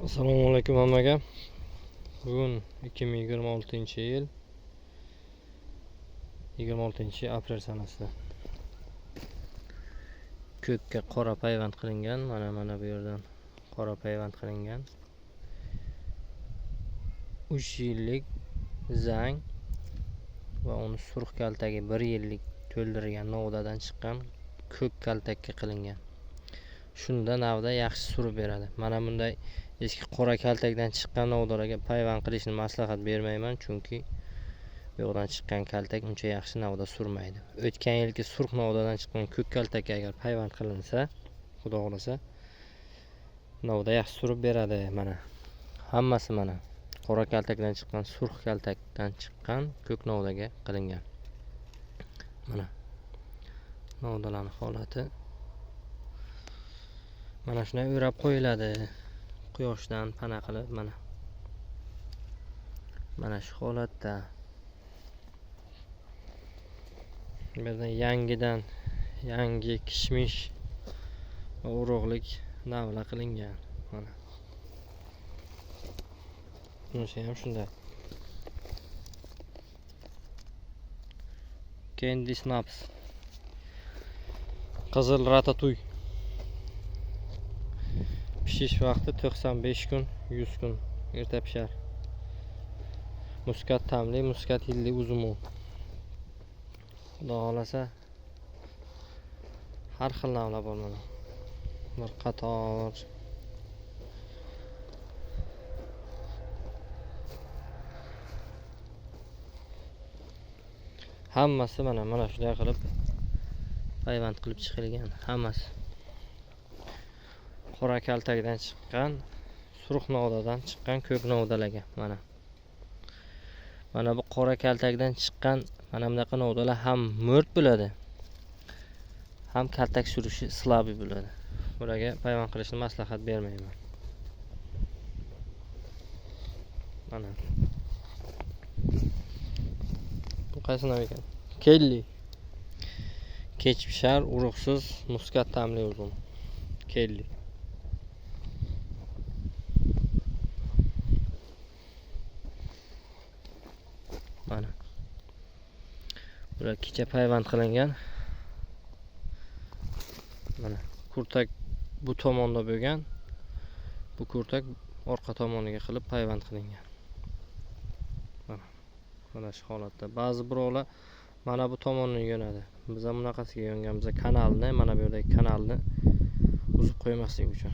Assalomu alaykum hammaga. Bugun 2026-yil 26 aprel sanasida. Ko'kka qora payvand qilingan. Mana bu yerdan qora payvand qilingan. 3 yillik zang va uni surx kaltagi 1 yillik to'ldirgan novdadan chiqqan ko'k kaltakka qilingan. Shunda navda yaxshi surib beradi. Mana bunday eski qora kaltakdan chiqqan novdalarga payvand qilishni maslahat bermayman, chunki bu yoqdan chiqqan kaltak uncha yaxshi navda surmaydi. O'tgan yilgi surx novdadan chiqqan ko'k kaltakka agar payvand qilinsa, xudo xohlasa, novda yaxshi surib beradi. Mana hammasi mana qora kaltakdan chiqqan, surx kaltakdan chiqqan ko'k novdaga qilingan. Mana novdalarning holati. Mana shunday o'rab qo'yiladi. Quyoshdan pana qilib mana. Mana shu holatda. Bu yerdan yangidan yangi kishmish va urug'lik navla qilingan. Mana. Bunisi ham shunday. Candy Snaps. Qizil ratatuy. Pishish vaqti 95 kun, 100 kun erta pishar. Muskat ta'mli, muskat yilli uzumi. Xudo xohlasa har xil navlar bor mana. Bir qator. Hammasi mana shunday qilib payvand qilib chiqilgan, hammasi. Qora kaltakdan chiqqan, surx novdadan chiqqan ko'k novdalarga mana. Mana bu qora kaltakdan chiqqan mana bunaqa novdalar ham mo'rt bo'ladi, ham kaltak surishi slabiy bo'ladi. Bularga payvand qilishni maslahat bermayman. Mana. Bu qaysi nav ekan? Kelli. Kech pishar, urug'siz, muskat ta'mli uzum. Kelli. Mana. Bular kecha payvand qilingan. Mana kurtak bu tomonda bo'lgan. Bu kurtak orqa tomoniga qilib payvand qilingan. Mana. Mana shu holatda. Ba'zi birovlar mana bu tomonni yo'nadi. Biz ham bunaqasiga yo'nganmiz. Kanalni, mana bu yerdagi kanalni uzib qo'ymaslik uchun.